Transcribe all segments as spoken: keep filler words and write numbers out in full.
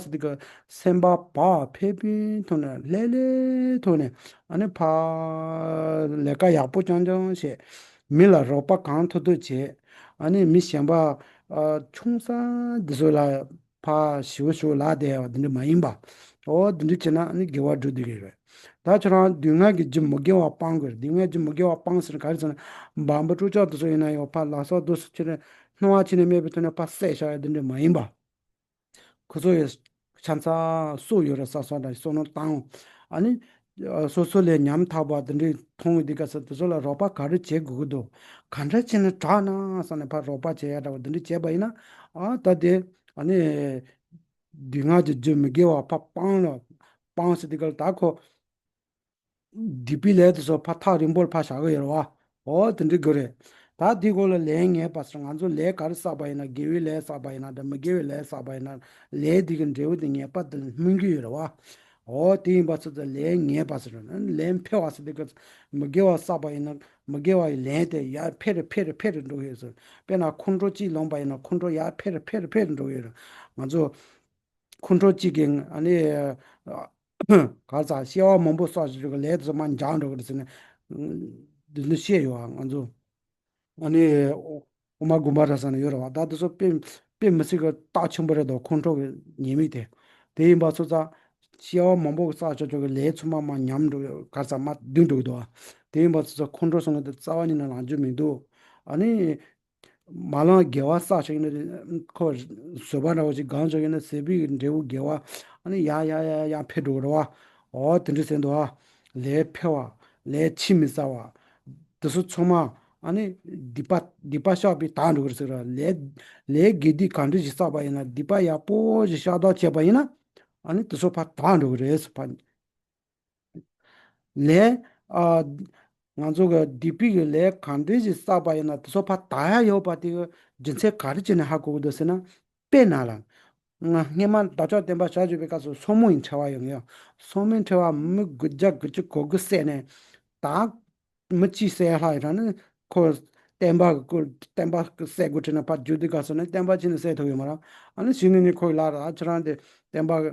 ཚོ་དེ་གི་སེམས་པ་བག་ཕེབས་པའི་ཐོག་ནས་ལྷོད་ལྷོད་ཐོག་ནས། ཨ་ནི་ཕར་ལས་ཀ་ཡག་པོ་རྐྱང་རྐྱང་བྱས། མི་ལ་རོགས་པ་གང་ཐུབ་ཐུབ་བྱས། ཨ་ནི་མི་གཞན་པ་ཨ་ཆུང་ས་འདི་ཚོ་ལ་ཕར་ཞུ་ཞུ་ལབ་བསྡད་པ་འདི་འདྲ་མ་ཡིན་པ། འོ་འདི་འདྲ་བྱས་ན་ནི་དགེ་བ་སྒྲུབ་བསྡད་ཀྱི་རེད། ད་ཁྱོད་རང་སྡུག་བསྔལ་གྱི་རྒྱུ་མི་དགེ་བ་སྤང་དགོས་རེད། སྡུག་བསྔལ་གྱི་རྒྱུ་མི་དགེ་བ་སྤང་ཟེར་ན་ག་རེ་ཟེར་ན། འབའ་འབུ་སྲོག་ཆགས་དེ་ཚོ་ཡིན་ན་ཡང་ཕར་ལ་སོགས་དུས་སུ་ཁྱེར་ནས་སྣང་བ་ཕྱི་ནས་རྨས་པའི་ཐོག་ནས་ཕར་བསད་བཞག་ཡ་འདི་འདྲ་མ་ཡིན་པ། ཁོ་ཚོ་ཡི་ཆ་ཚང་སྲོག་ཡོད་རེད། ས་སོགས་དང་སོ་ནོ་བཏང་། ཨ་ནི་སོ་སོ་ལས་ཉམ་ཐག་པ་འདི་འདྲའི་མཐོང་བའི་དུས་སྐབས་སུ་དེ་ཚོ་ལ་རོགས་པ་ག་རེ་བྱེད་དགོས་ཀྱི་འདུག་ག་འདྲ་བྱས་ནས་དྲག་ན་བསམ་ནས་ཕར་རོགས་པ་བྱེད་ཡ་འདྲ་བ་འདི་འདྲ་བྱས་པ་ཡིན་ན། ཨ་ད་དེ་ཨ་ནི་སྡུག་བསྔལ་གྱི་རྒྱུ་མི་དགེ་བ་ཕར་སྤང་ལ་སྤང་ཟེར་དུས་སྐབས་ལ་ད་ཁོ་སྡིག་པའི་ལས་དེ་ཚོ་ཕར་ཐག་རིང་པོར་ཕར་བཞག་གི་ཡོད་རེད་བ། འོ་དེ་འདྲ་དགོས་རེད། ད་དེའི་སྐོར་ལ་ལས་ངན་པ་ཟེར། ང་ཚོ་ལས་ག་རེ་བསགས་པ་ཡིན་ན། དགེ་བའི་ལས་བསགས་པ་ཡིན་ན་འདྲ། མི་དགེ་བའི་ལས་བསགས་པ་ཡིན་ན། ལས་དེ་གི་འབྲས་བུ་དེ་ངན་པ་དེ་ལ་སྨིན་གྱི་ཡོད་རེད་བ། འོ་དེ་ཡིན་པ་ཚོ་ཚོ་ལས་ངན་པ་ཟེར། ལས་འཕེལ་བ་ཟེར་དུས་སྐབས་མི་དགེ་བ་བསགས་པ་ཡིན་ན་མི་དགེ་བ་ཡི་ལན་དེ་ཡར་འཕེལ་རེ་འཕེལ་རེ་འཕེལ་རེ་འགྲོ་གི་ཡོད་ཟེར། དཔེར་ན་ཁོང་ཁྲོ་གཅིག་ལངས་པ་ཡིན་ན་ཁོང་ཁྲོ་ཡར་འཕེལ་རེ་འཕེལ་རེ་འཕེལ་རེ་འགྲོ་གི་ཡོད་རེད། ང་ཚོ་ཁོང་ཁྲོ་གཅིག་གིས་ཨ་ནི་ག་རེ་ཟ། སྐྱེ་བ་མང་པོ་བསགས་བཞག་གི་ལས་དེ་ཚོ་མར་འཇགས་འགྲོ་གི་རེད་ཟེར་ནས་འདི་འདྲ་བཤད་ཡོད་ཨ། ང་ཚོ་ཨ་ནི་ཨོ་མ་དགོན་པ་འདྲ་ས་ནས་ཡོད་རེད་བ། ད་དེ་ཚོ་དཔེ་དཔེ་མི་སྲིད་ཀྱི་རྟགས་ཆེན་པོ་རེད་དོ། ཁོང་ཁྲོ་གི་ཉེས་དམིགས་དེ། དེ་ཡིན་པ་ཚོ་ཚ་སྐྱེ་བ་མང་པོ་བསགས་བཞག་གི་ལས་ཚང་མ་མར་ཉམས་འགྲོ་ག་རེ་ཟ་མར་བསྡུས་འགྲོ་གི་འདུག་ཨ། དེ་ཡིན་པ་ཚོ་ཚ་ཁོང་ཁྲོ་སོང་གི་དེ་རྩ་བ་ཉིད་ནས་ལངས་རྒྱུ་མི་འདུག་ཨ་ནི། མ་ལངས་དགེ་བ་བསགས་བཞག་ཡིན་ན་ཁོ་བཟོད་པ་འདྲ་བོ་ཞིག་སྒང་བཞག་ཡིན་ན་བཟོད་པའི་འབྲས་བུ་དགེ་བ་ཨ་ནི་ཡར་ཡར་ཡར་ཡར་འཕེལ་འགྲོ་གི་རེད་བ། འོ་དེ་འདྲ་ཟེར་འདུག་ཨ། ལས་འཕེལ་བ། ལས་ཕྱིས་མི་བསགས་པ། དེ་ཚོ་ཚང་མ་ཨ་ནི་སྡིག་པ་སྡིག་པ་བཤགས་པས་དག་འགྲོ་གི་རེད་ཟེར་ར། ལས་ལས་དགེ་སྡིག་ག་འདྲ་ཞིག་བསགས་པ་ཡིན་ན། སྡིག་པ་ཡག་པོ་ཞིག་བཤགས་དག་བྱས་པ་ཡིན་ན་ཨ་ནི་དེ་ཚོ་ཕར་དག་འགྲོ་གི་རེད་ཟེར། ཕར་ལས། ཨ། ང་ཚོ་གི་སྡིག་པའི་གི་ལས་གང་འདྲ་ཞིག་བསགས་པ་ཡིན་ན་དེ་ཚོ་ཕར་དག་ཡ་ཡོད་པ་དེ་གི་རྒྱུ་མཚན་ག་རེ་བྱས་ནས་ཧ་གོ་གི་འདུག་ཟེར་ན། དཔེར་ན་ལ། ང་སྔས་མ་བདག་ཅག་བསྟན་པ་ཞལ་བཞུགས་པའི་སྐབས་སུ་སོར་མོ་ཡི་འཕྲེང་བ་ཡོང་ཡ། སོར་མོའི་འཕྲེང་བ་མི་དགུ་བརྒྱ་དགུ་བཅུ་གོ་དགུ་བསད་ནས། ད་མི་གཅིག་བསད་ལྷག་ཡོད་ན་ནི་ཁོ་བསྟན་པ་གི་སྐུ་བསྟན་པ་གི་བསད་དགོས་བྱས་ན་ཕར་རྒྱུག་དུས་སྐབས་སུ་ནི་བསྟན་པ་ཕྱིན་ནས་བསད་ཐུབ་ཡོད་མ་རེད། ཨ་ནི་གཞི་ནས་ནི་ཁོ་ཡི་ལ་ར་ཁྱེད་རང་དེ་བསྟན་པ་གི་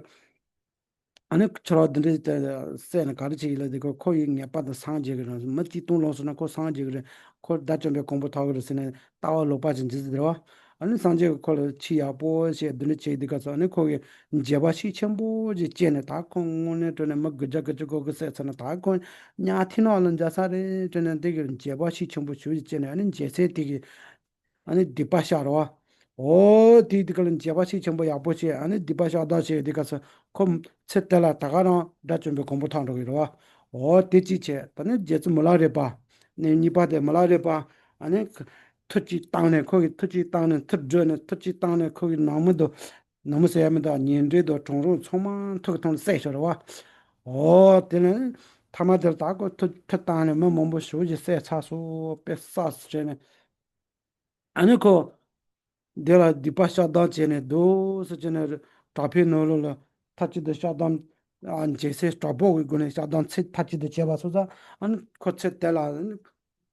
ཨ་ནི་ཁྱོད་རང་འདི་འདྲའི་དེ་བསད་ནས་ག་རེ་བྱེད་ཀྱི་ལབ་དུས་ཁོ་ཁོ་ཡི་ངེས་པར་དུ་སངས་རྒྱས་ཀྱི་རང་མི་གཅིག་སྟོང་ལོངས་སོང་ན་ཁོ་སངས་རྒྱས་ཀྱི་རེད། ཁོ་དགྲ་བཅོམ་པའི་གོ་འཕང་ཐོབ་ཀྱི་རེད་ཟེར་ནས་ལྟ་བ་ལོག་པ་ཅིག་འཛིན་ཟེར་བ། ཨ་ནི་སངས་རྒྱས་ཀྱིས་ཁོ་ལ་ཆོས་ཡག་པོ་བཤད་འདི་འདྲ་བྱེད་དུས་སྐབས་སུ་ཨ་ནི་ཁོ་གིས་འགྱོད་པ་ཤུགས་ཆེན་པོ་ཅིག་སྐྱེས་ནས། ད་ཁོ་དངོས་གནས་དྲང་གནས་མི་དགུ་བརྒྱ་དགུ་བཅུ་གོ་དགུ་བསད་ཚར་ན་ད་ཁོ་ཉག་ཐིག་ནག་ལ་འཇགས་ས་རེད་དྲན་ནས་འདི་གི་འགྱོད་པ་ཤུགས་ཆེན་པོ་ཞེ་པོ་ཅིག་སྐྱེས་ནས། ཨ་ནི་འགྱོད་སེམས་དེ་གིས། ཨ་ནི་སྡིག་པ་བཤགས་རེད་བ། འོ་དེའི་དེ་ག་ལ་འགྱོད་པ་ཤུགས་ཆེན་པོ་ཡག་པོ་བྱས། ཨ་ནི་སྡིག་པ་བཤགས་དག་བྱས་དེ་ག་ཚོད་ཁོ་ཚེ་དེ་ལ་ད་ག་རང་དགྲ་བཅོམ་པའི་གོ་འཕང་ཐོབ་འགྲོ་གི་རེད་བ། འོ་དེ་གཅིག་བྱས། ད་ནི་རྗེ་བཙུན་མི་ལ་རས་པ། ནས་གཉིས་པ་དེ་མི་ལ་རས་པ། ཨ་ནི་མཐུ་གཅིག་བཏང་ནས་ཁོ་གིས་མཐུ་གཅིག་བཏང་ནས་མཐུ་བགྲོད་ནས་མཐུ་གཅིག་བཏང་ནས་ཁོ་གིས་ནང་མི་དང་། ནང་མི་ཟེར་ཡ་མི་འདུག་ཉེ་འབྲེལ་དང་གྲོགས་རོགས་ཚང་མ་མཐུ་གི་ཐོག་ནས་བསད་ཤོར་བ། འོ་དེ་ནས་ཐ་མ་དེར་ད་ཁོ་མཐུ་མཐུ་བཏང་ནས་མི་མང་པོ་ཞེ་པོ་ཅིག་བསད་ཚར་སོང་། དཔེ་བསགས་བྱས་ནས། ཨ་ནི་ཁོ་དེ་ལ་སྡིག་པ་བཤགས་དག་བྱས་ནས་འདུག་སེ་བྱས་ནས་དྲག་པོའི་ནང་ལོགས་ལ་མཐའ་གཅིག་ཏུ་བཤགས་དག་ཨ་འགྱོད་སེམས་དྲག་པོ་གི་སྒོ་ནས་བཤགས་དག་ཚེ་མཐའ་གཅིག་ཏུ་བྱས་པ་སོང་ཙང་། ཨ་ནི་ཁོ་ཚེ་དེ་ལ་ཨ་ནི་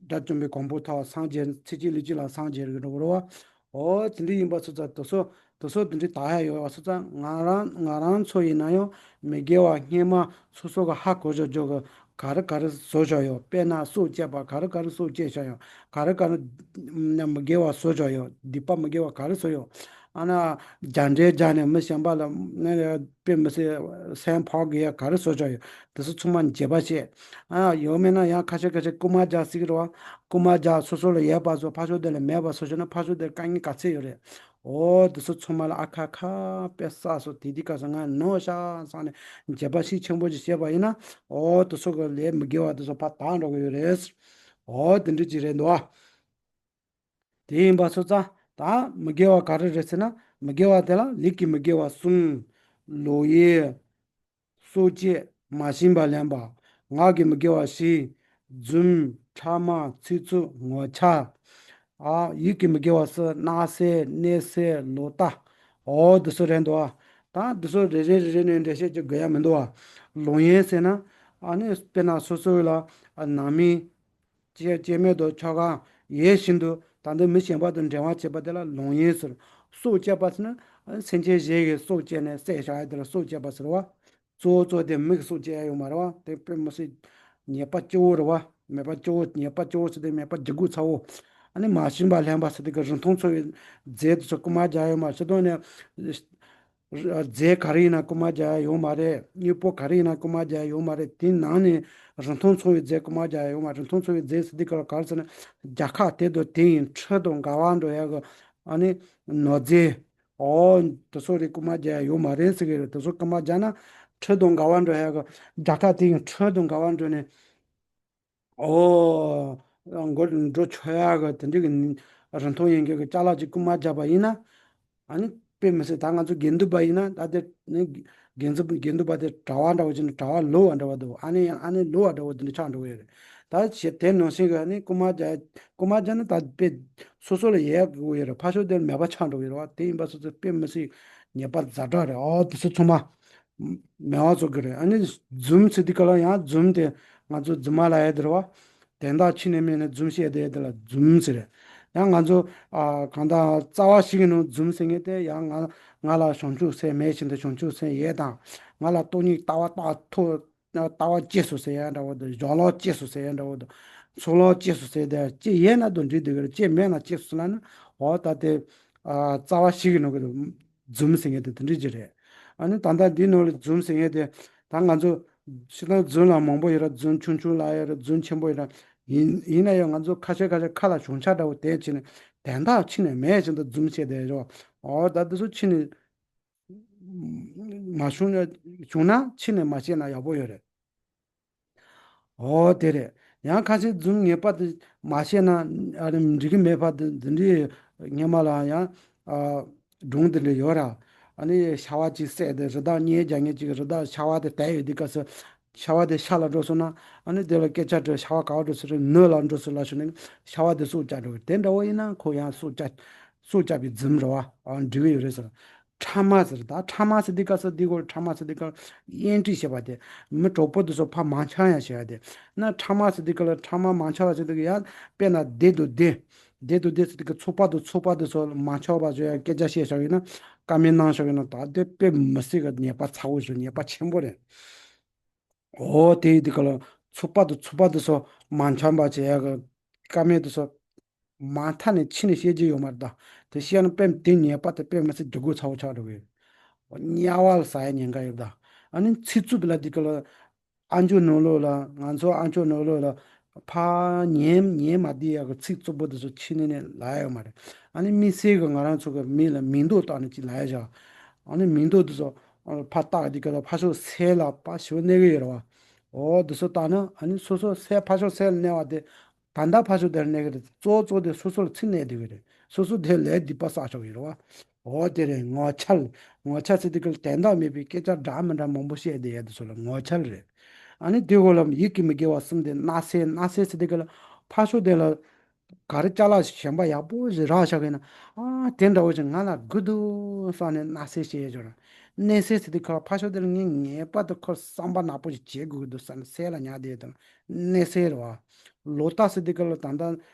དགྲ་བཅོམ་པའི་གོ་འཕང་ཐོབ། སངས་རྒྱས་ཚེ་གཅིག་ལུས་གཅིག་ལ་སངས་རྒྱས་རིགས་འགྲོ་གི་རེད་བ། འོ་དེ་འདྲ་ཡིན་པ་སོང་ཙང་དེ་ཚོ་དེ་ཚོ་དེ་འདྲ་དག་ཡ་ཡོད་པ་སོང་ཙང་། ང་རང་ང་རང་ཚོ་ཡིན་ན་ཡང་མི་དགེ་བ་སྔས་མ་སོ་སོ་གི་ཧ་གོ་བཞག་བཞག་གི་ག་རེ་ག་རེ་བཟོ་བཞག་ཡོད། དཔེར་ན་སྲོག་བཅད་པ་ག་རེ་ག་རེ་སྲོག་བཅད་བཞག་ཡོད། ག་རེ་ག་རེ་མི་དགེ་བ་བཟོ་བཞག་ཡོད། སྡིག་པ་མི་དགེ་བ་ག་རེ་བཟོ་ཡོད། ཨ་ན་རྒྱ་འདྲེ་རྒྱ་ནས་མི་གཞན་པ་ལ་ནི་དཔེ་མི་སྲིད་སེམས་ཕོག་དགོས་ཡ་ག་རེ་བཟོ་བཞག་ཡོད། དེ་ཚོ་ཚང་མ་འགྱོད་པ་བྱས། ཨ་ཡང་མིན་ན་ཡང་ཁ་ཤས་ཁ་ཤས་རྐུ་མ་རྒྱག་སྲིད་ཀྱི་རེད་བ། རྐུ་མ་རྒྱག་སོ་སོ་ལ་ཡོད་པ་ཚོ་ཕར་ཕྱོགས་དེ་ལ་མེད་པ་བཟོ་བཞག་ན་ཕར་ཕྱོགས་དེར་དཀའ་ངལ་ག་ཚད་ཡོད་རེད། འོ་དེ་ཚོ་ཚང་མ་ལ་ཨ་ཁ་ཁ་དཔེ་བསགས་སོང་། དེ་དུས་སྐབས་སུ་ང་ནོར་ཤག་བསམ་ནས་འགྱོད་པ་ཤུགས་ཆེན་པོ་ཞིག་བྱས་པ་ཡིན་ན། འོ་དེ་ཚོ་གི་ལས་མི་དགེ་བ་དེ་ཚོ་ཕར་དག་འགྲོ་གི་ཡོད་རེད། འོ་དེ་འདྲ་ཅིག་རེད་འདུག་ཨ། དེ་ཡིན་པ་སོང་ཙང་ད་མི་དགེ་བ་ག་རེ་རེད་ཟེར་ན། མི་དགེ་བ་དེ་ལ་ལུས་ཀྱི་མི་དགེ་བ་གསུམ། ལོག་གཡེམ། སྲོག་གཅོད། མ་བྱིན་པ་ལེན་པ། ངག་གི་མི་དགེ་བ་བཞི། རྫུན། ཕྲ་མ། ཚིག་རྩུབ། ངོ་ཚ། ཨ་ཡིད་ཀྱི་མི་དགེ་བ་བཞི། སྣང་གསལ། གནས་གསལ། ལོག་ལྟ། འོ་འདི་ཚོ་རེད་འདུག་ཨ། ད་འདི་ཚོ་རེ་རེ་རེ་རེ་ནས་འགྲེལ་བཤད་ཅིག་དགོས་ཡ་མི་འདུག་ཨ། ལོག་གཡེམ་ཟེར་ན་ཨ་ནི་དཔེར་ན་སོ་སོ་ལ་ཨ་ནང་མི་སྐྱེ་སྐྱེ་དམན་དང་ཆ་ག་ཡོད་བཞིན་དུ་ད་ལྟ་མི་གཞན་པ་དང་འབྲེལ་བ་བྱེད་པ་དེ་ལ་ལོག་གཡེམ་ཟེར། སྲོག་གཅོད་པ་ཟེར་ན་ཨ་ནི་སེམས་ཅན་གཞན་གྱི་སྲོག་གཅོད་ནས་བསད་བཞག་ཡ་དེ་ལ་སྲོག་གཅོད་པ་ཟེར་བ། གཙོ་བོ་གཙོ་དེ་མི་གི་སྲོག་གཅོད་ཡ་ཡོད་མ་རེད་བ། དེ་དཔེ་མི་སྲིད་ཉེས་པ་སྐྱོ་བོ་རེད་བ། ཉེས་པ་སྐྱོ་བོ། ཉེས་པ་སྐྱོ་བོ་ཟེར་དེ་ཉེས་པ་ལྗིད་ཁོག་ཚ་བོ། ཨ་ནི་མ་བྱིན་པ་ལེན་པ་ཟེར་དེ་གི་རིན་ཐང་ཚོ་བའི་རྫས་དེ་ཚོ་རྐུ་མ་རྒྱག་ཡོད་མ་རེད། སྤྱིར་བཏང་ནས་ རྫས་ག་རེ་ཡིན་ན་རྐུ་མ་རྒྱག་ཡ་ཡོད་མ་རེད། དངོས་པོ་ག་རེ་ཡིན་ན་རྐུ་མ་རྒྱག་ཡ་ཡོད་མ་རེད། དེའི་ནང་ནས་རིན་ཐང་མཚུངས་པའི་རྫས་རྐུ་མ་རྒྱག་ཡ་ཡོད་མ་རེད། རིན་ཐང་མཚུངས་པའི་རྫས་ཟེར་དུས་སྐབས་ལ་ག་རེ་ཟེར་ན། རྒྱལ་ཁབ་དེ་དང་དེ་ཡི་ཁྲི་དང་འགལ་བ་འགྲོ་ཡ་གི་ཨ་ནི་ནོར་རྫས། ཨོ། དེ་ཚོ་རེད། རྐུ་མ་རྒྱག་ཡ་ཡོད་མ་རེད་ཟེར་གི་རེད། དེ་ཚོ་རྐུ་མ་རྒྱག་ན་ཁྲི་དང་འགལ་བ་འགྲོ་ཡ་གི། རྒྱལ་ཁབ་དེ་ཡི་ཁྲི་དང་འགལ་བ་འགྲོ་ནས། ཨོ། མགོ་འགྲོ་ཆོག་ཡ་གི་དེ་འདྲ་གི་རིན་ཐང་ཡིན་མཁན་གི་ཅ་ལག་ཅིག་རྐུ་མ་བརྒྱབ་པ་ཡིན་ན། ཨ་ནི་དཔེ་མི་སྲིད། ད་ང་ཚོ་དགེ་འདུན་པ་ཡིན་ན་ད་དེ་ནི་དགེ་འདུན་དགེ་འདུན་པ་དེ་གྲྭ་པ་འདྲ་བོ་ཅིག་ནི་གྲྭ་པ་ལོག་པ་འདྲ་བོ་འདུག་ཨ་ནི་ཡང་ཨ་ནི་ལོག་པ་འདྲ་བོ་དེ་འདྲ་ཆགས་འགྲོ་གི་ཡོད་རེད། ད་ཞེ་དེ་ནང་བཞིན་གི་ཨ་ནི་རྐུ་མ་རྒྱག་རྐུ་མ་རྒྱག་ན་ད་དཔེ་སོ་སོ་ལ་ཡག་དགོས་ཡོད་རེད། ཕར་ཕྱོགས་དེར་མེད་པ་ཆགས་འགྲོ་གི་རེད་བ། དེ་ཡིན་པ་སོ་སོ་དཔེ་མི་སྲིད་ཉེས་པ་ཛ་དྲག་རེད། ཨོ་དེ་ཚོ་ཚང་མ། མེད་པ་བཟོ་གི་རེད། ཨ་ནི་རྫུན་ཟེར་དུས་སྐབས་ལ་ཡང་རྫུན་དེ་ང་ཚོ་རྫུན་མ་ལབ་ཡ་དེ་རེད་བ། དོན་དག་ཕྱི་ནས་སྨྲས་ནས་རྫུན་བཤད་བསྡད་དེ་ལ་རྫུན་ཟེར་རེད། ཡང་ང་ཚོ་ཨ་གང་ལྟར་རྩ་བ་ཞིག་གི་ནང་རྫུན་ཟེར་མཁན་དེ་ཡང་ང་ང་ལ་བྱང་ཆུབ་སེམས་མེད་བཞིན་དུ་བྱང་ཆུབ་སེམས་ཡོད་དང་། ང་ལ་སྟོང་ཉིད་ལྟ་བ་རྟགས་ཐོབ་ལྟ་བ་སྐྱེས་སོང་ཟེར་ཡ་འདྲ་བོ་དང་། སྦྱོར་ཀློག་སྐྱེས་སོང་ཟེར་ཡ་འདྲ་བོ་དང་། ཚོགས་ཀློག་སྐྱེས་སོང་ཟེར་དེ་སྐྱེས་ཡོད་ན་དང་འགྲིག་འདུག་གི་རེད། སྐྱེས་མེད་ན་སྐྱེས་སོང་ལབ་ན། འོ་ད་དེ་ཨ་རྩ་བ་ཞིག་གི་ནང་གི་རྫུན་ཟེར་མཁན་དེ་དེ་འདྲ་ཅིག་རེད། ཨ་ནི་ད་ལྟ་འདིའི་ནང་ལ་རྫུན་ཟེར་མཁན་དེ་ད་ང་ཚོ་སྤྱིར་བཏང་རྫུན་ལ་མང་པོ་ཡོད་ར། རྫུན་ཆུང་ཆུང་ལ་ཡོད་ར། རྫུན་ཆེན་པོ་ཡོད་ར། ཡིན་ཡིན་ན་ཡང་ང་ཚོ་ཁ་ཤས་ཁ་ཤས་ཁ་ལ་བྱང་ཆ་འདྲ་བོ་དེ་བྱས་ནས་དོན་དག་ཕྱི་ནས་མེད་བཞིན་དུ་རྫུན་བཤད་བསྡད་ཡོད་ར། འོ་ད་དེ་ཚོ་ཕྱི་ནས་མ་བྱུང་ན། བྱུང་ན་ཕྱི་ནས་མ་བཤད་ན་ཡག་པོ་ཡོད་རེད། འོ་དེ་རེད། ཡང་ཁ་ཤས་རྫུན་ངེས་པར་དུ་མ་བཤད་ན་ཨ་རེ་འགྲིག་གི་མེད་པ་དེ་འདི་འདྲའི་སྔོན་མ་ལ་ཡང་ཨ་སྒྲུང་འདི་འདྲ་ཡོད་ར། ཨ་ནི་ཤ་བ་གཅིག་བསད་དེ་རི་དྭགས་གཉིས་རྒྱག་མཁན་གཅིག་གིས་རི་དྭགས་ཤ་བ་དེ་བལྟས་ཡོད་དུས་སྐབས་སུ། ཤ་བ་དེ་ཤ་ལ་འགྲོ་སོང་ན། ཨ་ནི་དེ་ལ་སྐད་ཆ་དྲིས། ཤ་བ་ག་པར་འགྲོ་སོང་རེད། ནུབ་ལ་འགྲོ་སོང་ལབ་ཞུ་ནས་ཤ་བ་དེ་སྲོག་བཅད་འགྲོ་གི། དེ་འདྲ་བོ་ཡིན་ན་ཁོ་ཡང་སྲོག་བཅད་སྲོག་བཅད་པའི་རྫུན་རེད་བ། ཨ་འགྲིག་གི་ཡོད་རེད་ཟེར། ཕྲ་མ་ཟེར། ད་ཕྲ་མ་ཟེར་དུས་སྐབས་སུ་འདི་སྐོར་ཕྲ་མ་ཟེར་དུས་སྐབས་གཡེང་འཁྲིད་བྱེད་པ་དེ། མི་གྲོགས་པོ་དེ་ཚོ་ཕར་མ་འཆམ་ཡ་བྱེད་ཡ་དེ། ན་ཕྲ་མ་ཟེར་དུས་སྐབས་ལ་ཕྲ་མ་མ་འཆམ་པ་ཟེར་དུས་ཡ་དཔེར་ན་བདེ་དང་བདེ། བདེ་དང་བདེ་ཟེར་དུས་ཀྱི་ཚོགས་པ་དང་ཚོགས་པ་དེ་ཚོ་མ་འཆམ་པ་བཟོ་ཡ་སྐད་ཆ་བཤད་བཞག་ཡོད་ན། བཀའ་མོལ་གནང་བཞག་ཡོད་ན། ད་དེ་དཔེ་མི་སྲིད་ཀྱི་ཉེས་པ་ཚ་བོ་ཞིག་ཉེས་པ་ཆེན་པོ་རེད། འོ་དེ་ཡིན་དུས་སྐབས་ལ་ཚོགས་པ་དང་ཚོགས་པ་དེ་ཚོ་མ་འཆམ་པ་བྱེད་ཡ་གི་བཀའ་མོལ་དེ་ཚོ་མ་མཐའ་ནས་ཕྱི་ནས་བཤད་རྒྱུ་ཡོད་མ་རེད། ད་དེ་བཤད་ན་དཔེ་དེ་ཉེས་པ་དེ་དཔེ་མི་སྲིད་སྡུག་གུ་ཚ་བོ་ཆགས་འགྲོ་གི་ཡོད། དམྱལ་བ་ལ་ཟ་ཡ་ཉེན་ཁ་ཡོད་ད། ཨ་ནི་ཚིག་རྩུབ་ལ་དེ་ག་ལ་ཨ་མཆོག་ནོར་ལུག་ལ། ང་ཚོ་ཨ་མཆོག་ནོར་ལུག་ལ་ཕ་ཉན་ཉན་མ་བསྡད་ཡ་གི་ཚིག་རྩུབ་པོ་དེ་ཚོ་ཕྱི་ནས་ནས་ལབ་ཡ་ཡོད་མ་རེད། ཨ་ནི་དམིགས་བསལ་གི་ང་རང་ཚོ་གི་མི་ལ་མིང་འདོགས་བཏགས་ནས་ཅིག་ལབ་ཡ་བཞག་ཨ་ནི་མིང་འདོགས་དེ་ཚོ་ཕར་བཏགས་དེ་ག་ལ་ཕར་ཕྱོགས་སེལ་ལ་ཕར་ཞོ་གནས་གི་ཡོད་རེད་བ། འོ་དེ་ཚོ་བཏགས་ན་ཨ་ནི་སོ་སོ་སེལ་ཕར་ཕྱོགས་སེལ་གནས་པ་དེ། ད་ལྟ་ཕར་ཕྱོགས་དེར་གནས་ཀྱི་རེད། གཙོ་བོ་གཙོ་བོ་དེ་སོ་སོ་ལ་ཚིག་གནས་བསྡད་ཀྱི་རེད། སོ་སོ་དེ་ལས་སྡིག་པ་བསགས་ཆོག་གི་རེད་བ། འོ་དེ་རེད། ངོ་འཕྱལ། ངོ་འཕྱལ་ཟེར་དུས་ཀྱི་དོན་དག་མེད་པའི་སྐད་ཆ་འདྲ་མི་འདྲ་མང་པོ་བཤད་བསྡད་ཡ་དེ་ཚོ་ལ་ངོ་འཕྱལ་རེད། ཨ་ནི་དེ་འོག་ལ་ཡིད་ཀྱིས་མི་དགེ་བ་གསུམ་དེ་བསྣབ་སེལ། བསྣབ་སེལ་ཟེར་དུས་ཀྱི་ལ་ཕར་ཕྱོགས་དེ་ལ་ག་རེ་ཅ་ལག་ཞིག་གཞན་པ་ཡག་པོ་ཞིག་རག་བཞག་གི་ན། ཨ་དེ་འདྲ་བོ་ཞིག་ང་ལ་དགོས་འདུག་བསམ་ནས་བསྣབ་སེལ་བྱེད་ཡ་ཅོ་ར། གནས་སེལ་ཟེར་དུས་ཁ་ཕར་ཕྱོགས་དེ་ལ་ངས་ངེས་པར་དུ་ཁོར་བསམ་པ་ནག་པོ་ཞིག་བྱེད་དགོས་ཀྱི་འདུག་བསམ་ནས་སེལ་ལ་ཉར་བསྡད་ཡོད་དང་། གནས་སེལ་རེད་བ། ལོག་ལྟ་ཟེར་དུས་སྐབས་ལ་ད་ལྟ་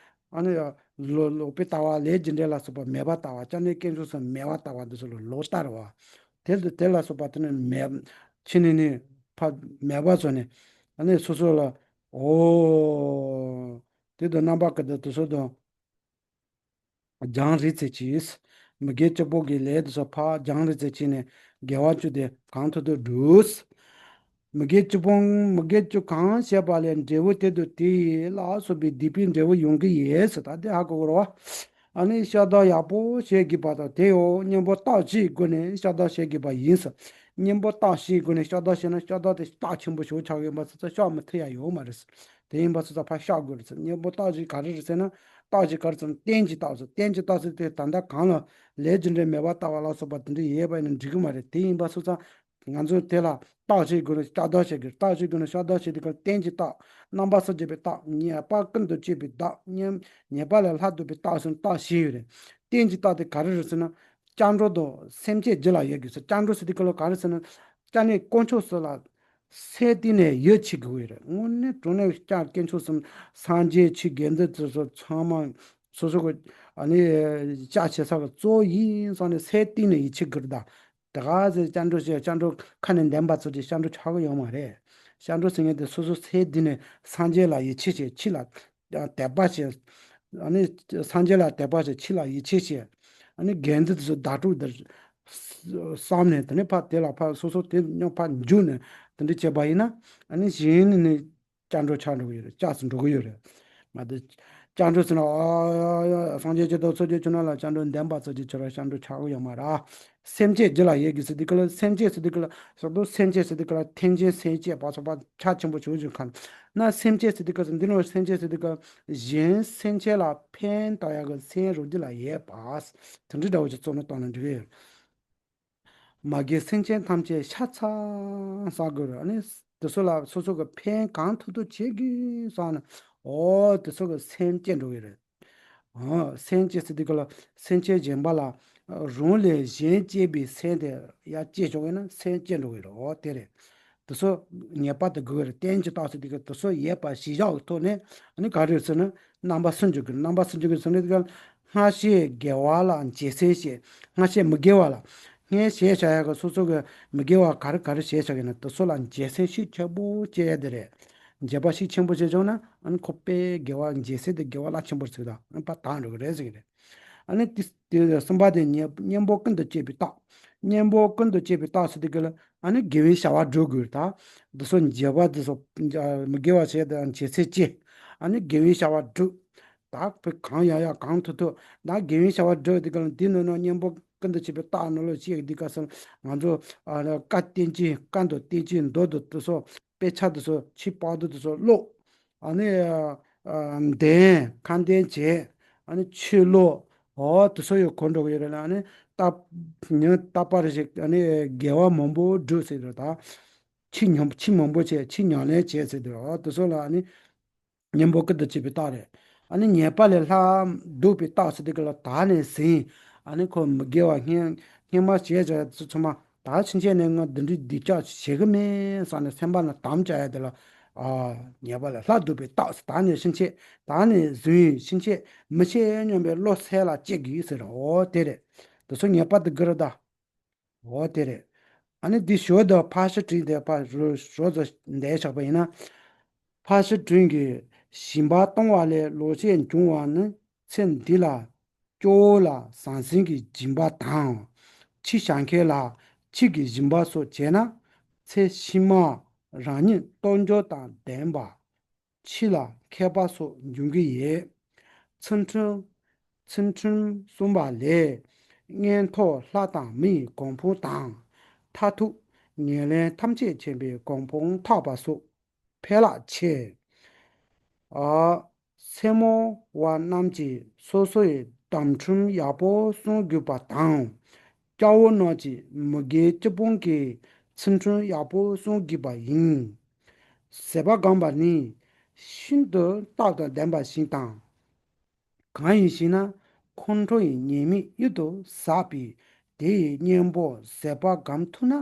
ཨ་ནི་ལོག་ལོག་པའི་ལྟ་བ། ལས་རྒྱུ་འབྲས་ལ་སོགས་པ་མེད་པར་ལྟ་བ། སྐྱབས་གནས་དཀོན་མཆོག་གསུམ་མེད་པར་ལྟ་བ་འདི་ཚོ་ལ་ལོག་ལྟ་རེད་བ། དེ་ལ་དེ་ལ་སོགས་པ་དེ་ནི་མེད། ཕྱི་ནས་ནི་ཕ་མེད་པ་བཟོ་ནས་ཨ་ནི་སོ་སོ་ལ། འོ། དེ་དང་རྣམ་པ་ཀུན་ཏུ་དེ་ཚོ་དང་། སྦྱང་རིགས་ཚེ་གཅིག་མི་དགེ་བཅུ་སྤོང་གི་ལས་དེ་ཚོ་ཕར་སྦྱང་རིགས་ཚེ་གཅིག་ནས་དགེ་བ་བཅུ་དེ་གང་ཐུབ་ཐུབ་བསྒྲུབས། མི་དགེ་བཅུ་སྤོང་། མི་དགེ་བཅུ་གང་བྱས་པ་ལས་འབྲས་བུ་དེ་དང་དེ་ཡི་ལ་སོགས་པའི་སྡིག་པའི་འབྲས་བུ་ཡོང་གི་ཡོད་ཟེར། ད་དེ་ཧ་གོ་དགོས་རེད་བ། ཨ་ནི་ཤ་སྟག་ཡག་པོ་བྱེད་དགོས་པ་དང་། དེ་ཡང་གཉེན་པོ་རྟག་བཞིའི་སྒོ་ནས་ཤ་སྟག་བྱེད་དགོས་པ་ཡིན་ཟེར། གཉེན་པོ་རྟག་བཞིའི་སྒོ་ནས་ཤ་སྟག་བྱས་ན་ཤ་སྟག་དེ་རྟགས་ཆེན་པོ་ཞིག་ཆགས་ཡོད་པ་ཟེར་ཚེ་བཤགས་མི་ཐུབ་ཡ་ཡོད་མ་རེད་ཟེར། དེ་ཡིན་པ་སོ་སོ་ཕར་བཤགས་དགོས་རེད་ཟེར། གཉེན་པོ་རྟག་བཞི་ག་རེ་རེད་ཟེར་ན། རྟག་བཞི་ག་རེ་ཟེར་ན་རྟེན་གྱི་རྟགས་ཟེར། རྟེན་གྱི་རྟགས་ཟེར་དེ་ད་ལྟ་གང་ལ་ལས་རྒྱུ་འབྲས་མེད་པར་ལྟ་བ་ལ་སོགས་པ་དེ་འདྲ་ཡོད་པ་ཡིན་ན་འགྲིག་གི་མ་རེད། དེ་ཡིན་པ་སོ་སོ་ང་ཚོས་དེ་ལ་རྟག་བཞིའི་སྒོ་ནས་ཤ་སྟག་བྱེད་དགོས། རྟག་བཞིའི་སྒོ་ནས་ཤ་སྟག་བྱེད་དུས་སྐབས་རྟེན་གྱི་རྟགས། རྣམ་པ་གསུམ་གྱིས་པའི་རྟགས། ཉེས་པ་ཀུན་ཏུ་སྤྱོད་པའི་བདག་ཉེས་ཉེས་པ་ལས་ལྷག་བསྡད་པའི་རྟགས་ཟེར་ན་རྟགས་བཞི་ཡོད་རེད། རྟེན་གྱི་རྟགས་དེ་ག་རེ་རེད་ཟེར་ན། སྐྱབས་འགྲོ་དང་སེམས་བསྐྱེད་རྒྱུད་ལ་ཡོད་དགོས་ཟེར། སྐྱབས་འགྲོ་ཟེར་དུས་སྐབས་ལ་ག་རེ་ཟེར་ན། སྐྱབས་གནས་དཀོན་མཆོག་གསུམ་ལ་སེམས་གཏིང་ནས་ཡིད་ཆེས་དགོས་ཀྱི་ཡོད་རེད། དངོས་གནས་དྲང་གནས་སྐྱབས་དཀོན་མཆོག་གསུམ་སངས་རྒྱས་ཆོས་དགེ་འདུན་དེ་ཚོ་ཚང་མ་སོ་སོ་གི་ཨ་ནི་སྐྱབས་བྱེད་ས་གི་གཙོ་བོ་ཡིན་བསམ་ནས་སེམས་གཏིང་ནས་ཡིད་ཆེས་དགོས་རེད་ད། དེ་ག་ཚོད་སྐྱབས་འགྲོ་བྱས། སྐྱབས་འགྲོ་ཁ་ནས་འདོན་པ་ཚོ་དེ་སྐྱབས་འགྲོ་ཆགས་ཀྱི་ཡོད་མ་རེད། སྐྱབས་འགྲོ་ཟེར་མཁན་དེ་སོ་སོ་སེམས་གཏིང་ནས་སངས་རྒྱས་ལ་ཡིད་ཆེས་བྱས། ཕྱི་ལ་དད་པ་བྱས། ཨ་ནི་སངས་རྒྱས་ལ་དད་པ་བྱས། ཕྱི་ལ་ཡིད་ཆེས་བྱས། ཨ་ནི་དགེ་འདུན་དེ་ཚོ་བདག་སྒྲུབ་དེ་ བསམ་ནས་དེ་ནས་ཕར་དེ་ལ་ཕར་སོ་སོ་དེ་སྙོམས་ཕར་འཇུག་ནས་དེ་འདྲ་བྱས་པ་ཡིན་ན། ཨ་ནི་གཞན་ནི་ནི་སྐྱབས་འགྲོ་ཆགས་འགྲོ་གི་ཡོད་རེད། སྐྱབས་སུ་འགྲོ་གི་ཡོད་རེད། མ་དེ་སྐྱབས་འགྲོ་ཟེར་ན། ཨ་སངས་རྒྱས་ཀྱི་ཐུགས་སོ་སྐྱེ་ཆུ་ནང་ལ་སྐྱབས་འགྲོ་འདོན་པ་ཚོ་ཀྱི་ཆུ་ར་སྐྱབས་འགྲོ་ཆགས་གི་ཡོད་མ་རེད། སེམས་བསྐྱེད་རྒྱུད་ལ་ཡོད་གི་ཟེར་དུས་ག་ལ། སེམས་བསྐྱེད་ཟེར་དུས་ག་ལ། སོགས་དུ་སེམས་བསྐྱེད་ཟེར་དུས་ག་ལ། ཐེག་ཆེན་སེམས་བསྐྱེད་པ་ཚོགས་པ་ཆ་ཆེན་པོ་ཞུ་བཞིན་ཁ་ན། སེམས་བསྐྱེད་ཟེར་དུས་ག་ལ། འདི་ནང་སེམས་བསྐྱེད་ཟེར་དུས་ག་ལ། གཞན་སེམས་ཅན་ལ་ཕན་བཏགས་ཡག་གི་སེམས་རང་རྒྱུད་ལ་ཡོད་པ། དེ་འདྲའི་འདྲ་བོ་ཞིག་བརྩོན་ནས་བཏང་ན་འགྲིག་གི་ཡོད། མ་རྒན་སེམས་ཅན་ཐམས་ཅད་ཤ་ཚ་བསམ་དགོས་རེད། ཨ་ནི་དེ་ཚོ་ལ་སོ་སོ་གི་ཕན་གང་ཐུབ་ཐུབ་བྱེད་དགོས་བསམ་ན། འོ་དེ་ཚོ་གི་སེམས་སྐྱེ་འགྲོ་གི་རེད། འོ་སེམས་སྐྱེ་ཟེར་དུས་ག་ལ། སེམས་ཅན་གཞན་པ་ལ་རང་ལས་གཞན་གཅེས་པའི་སེམས་དེ་ཡར་སྐྱེ་ཆོག་གི་ན་སེམས་སྐྱེ་འགྲོ་གི་རེད། འོ་དེ་རེད། དེ་ཚོ་ངེས་པར་དུ་དགོས་ཀྱི་རེད། རྟེན་གྱི་རྟགས་ཟེར་དུས་ག་ལ། དེ་ཚོ་ཡོད་པ་གཞིར་བཞག་གི་ཐོག་ནས། ཨ་ནི་ག་རེ་ཟེར་ན། རྣམ་པ་སུམ་ཅུ་གི། རྣམ་པ་སུམ་ཅུ་གི་ཟེར་དུས་ག་ལ། སྔར་བྱས་དགེ་བ་ལ་རྗེས་སེམས་བསྐྱེད། སྔར་བྱས་མི་དགེ་བ་ལ། སྔར་བྱས་བཞག་ཡག་གི་སོ་སོ་གི་མི་དགེ་བ་ག་རེ་ག་རེ་བྱས་བཞག་ཡིན་ན། དེ་ཚོ་ལ་རྗེས་སེམས་ཤུགས་ཆེན་པོ་བསྐྱེད་ཡ་དེ་རེད། རྗེས་དཔག་ཤུགས་ཆེན་པོ་བྱས་བྱུང་ན། ཨ་ནི་ཁོ་པའི་དགེ་བ་རྗེས་སེམས་དེ་དགེ་བ་རླབས་ཆེན་པོར་ཚུགས་དང་། ཨ་ནི་ཕར་དྭངས་འགྲོ་གི་རེད་ཟེར་གི་རེད། ཨ་ནི་དེ་དེ་གསུམ་པ་དེ་གཉེན་གཉེན་པོ་ཀུན་ཏུ་སྤྱོད་པའི་རྟགས། གཉེན་པོ་ཀུན་ཏུ་སྤྱོད་པའི་རྟགས་ཟེར་དུས་ག་ལ། ཨ་ནི་དགེ་བའི་བྱ་བ་སྒྲུབ་དགོས་ད། འདི་ཚོ་རྗེས་དཔག་འདི་ཚོ་མི་དགེ་བ་བྱས་དང་རྗེས་སེམས་བསྐྱེད། ཨ་ནི་དགེ་བའི་བྱ་བ་སྒྲུབ། ད་བུ་གང་ཡང་ཡང་གང་ཐུབ་ཐུབ་ད་དགེ་བའི་བྱ་བ་སྒྲུབ། དེ་ག་ལ་འདི་ནང་ན་གཉེན་པོ་ཀུན་ཏུ་སྤྱོད་པའི་རྟགས་ནང་ལོགས་ཤིག་འདི་ག་ས་ང་ཚོ། ཨ་ནི་བཀའ་བསྟན་ཅིང་། བཀའ་དང་བསྟན་བཅོས་མདོ་དང་དེ་ཚོ། དཔེ་ཆ་དེ་ཚོ་ཕྱི་པར་དུ་དེ་ཚོ་ཀློག། ཨ་ནི་ཨ་འདོན། ཁ་འདོན་བྱེད། ཨ་ནི་ཆོས་ཀློག། འོ་དེ་ཚོ་ཡང་གོ་འགྲོ་གི་ཡོད་རེད་ལ། ཨ་ནི་རྟག་ཉིན་རྟག་པར་ཞིག་ཨ་ནི་དགེ་བ་མང་པོ་སྒྲུབ་ཟེར་རེད་ད། ཕྱིས་མང་ཕྱིས་མང་པོ་བྱས། ཕྱིས་ཉམས་ལེན་བྱས་ཟེར་དུས། འོ་དེ་ཚོ་ལ་ཨ་ནི་གཉེན་པོ་ཀུན་ཏུ་སྤྱོད་པའི་རྟགས་རེད། ཨ་ནི་ཉེས་པ་ལས་ལྷག་འདུག་པའི་རྟགས་ཟེར་དུས་ག་ལ། ད་ནས་ཟིན། ཨ་ནི་ཁོ་མི་དགེ་བ་སྔན་སྔན་མ་བྱས་བྱས་ཚོ་ཚང་མ། ད་ཕྱིན་ཆད་ནས་ང་འདི་འདྲའི་སྡིག་ཅག་བྱེད་གི་མིན་བསམ་ནས་སེམས་པ་ན་དམ་བཅའ་ཡ་དེ་ལ། ཨ་ཉེས་པ་ལས་ལྷག་འདུག་པའི་རྟགས། ད་ནས་ཕྱིན་ཆད། ད་ནས་བཟུང་ཕྱིན་ཆད་མི་བྱེད་སྙམ་པའི་བློ་སེམས་ལ་སྐྱེ་དགོས་ཟེར། འོ་དེ་རེད། དེ་ཚོ་ཉེས་པ་དེ་གི་རེད་ད། འོ་དེ་རེད། ཨ་ནི་འདི་ཞོར་དུ་ཕར་ཕྱིན་དྲུག་དེ་ཕར་རོ་རོ་ཙམ་འདས་ཆགས་པ་ཡིན་ན། ཕར་ཕྱིན་དྲུག་གི་སྦྱིན་པ་གཏོང་བ་ལས་ལོག་ཆད་འབྱུང་བ་ནི། ཚེ་འདི་ལ་སྐྱོ་བོ་ལ་ཟང་ཟིང་གི་སྦྱིན་པ་དང་། ཕྱི་གཞན་ཁེ་ལ་ཕྱི་གི་སྦྱིན་པ་སོགས་བྱས་ན། ཚེ་ཕྱི་མ་རང་ཉིད་སྟོབས་འབྱོར་དང་ལྡན་པ། འཆི་ལ་མཁས་པ་སོགས་འབྱུང་གི་ཡོད། ཚུལ་ཁྲིམས། ཚུལ་ཁྲིམས་སྲུང་བ་ལས། མངོན་མཐོ་ལྷ་དང་མིའི་གོ་འཕང་དང་། མཐར་ཐུག་ཉེར་ལེན་ཐམས་ཅད་མཁྱེན་པའི་གོ་འཕང་ཐོབ་པ་སོགས་ཕལ་ཆེ། ཨ། སེར་མོ་བ་རྣམས་ཀྱིས་སོ་སོའི་དམ་ཁྲིམས་ཡག་པོ་སྲུང་དགོས་པ་དང་། སྐྱ་བོ་རྣམས་ཀྱིས་མི་དགེ་བཅུ་སྤོང་གི་ཚུལ་ཁྲིམས་ཡག་པོ་སྲུང་དགོས་པ་ཡིན། ཟས་པ་སྒོམ་པ་ནི་ཤིན་ཏུ་སྟོབས་དང་ལྡན་པ་ཞིག་དང་། གང་ཡིན་ཞེ་ན། ཁོང་ཁྲོ་ཡི་ཉེས་དམིགས་གཡུལ་དུ་ཟད་པས། དེ་ཡི་གཉེན་པོ་ཟས་པ་སྒོམ་ཐུབ་ན་